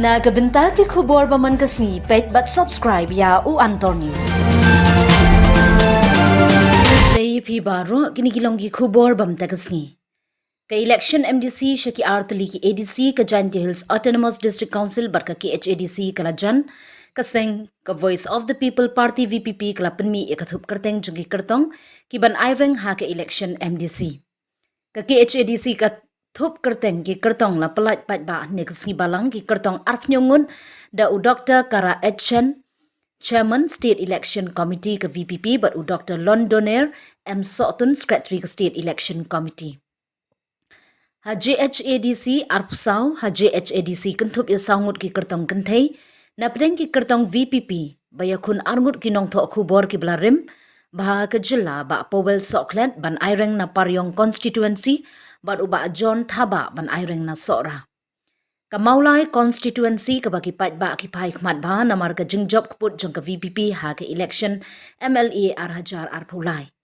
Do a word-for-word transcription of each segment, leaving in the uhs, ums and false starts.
Na ka bynta ki khubor ba man ka sngi, peit bad subscribe ïa u Antor News. Te phi baroh, kine ki long ki khubor ba man ka sngi. Ka election M D C sha ki artylli ki A D C ka Jaintia Hills Autonomous District Council bad ka K H A D C ka la jan, ka seng ka Voice of the People Party V P P ka la pynmih ïa ka thup kyrteng jong ki kyrtong ki ban aireng ha ka election M D C. Ka K H A D C ka thup kyrteng ki kyrtong la pyllait paidbah ne ka sngi Balang, ki kyrtong arphew ngut, da u Doktor Kara H Chen, Chairman State Election Committee ka V P P, bad u Doktor Londoner M Sohtun, Secretary ka State Election Committee. Ha J H A D C arphew saw, ha J H A D C kynthup ïa saw ngut ki kyrtong kynthei napdeng ki kyrtong V P P, ba ïakhun ar ngut ki nongthoh khubor ki ba la rim bha ha ka jylla, Bah Powell Sohkhlet ban aireng na Pariong constituency, bad u Bah John Thabah ban aireng na Sohra. Ka Mawlai constituency kaba ki paidbah ki phai khmat bha namar ka jingjop kput jong ka V P P ha ka election M L A ar hajar arphew lai.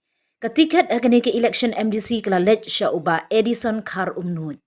Ka tiket ha kane ka election M D C ka la leit sha u Bah Edison Kharumnuid.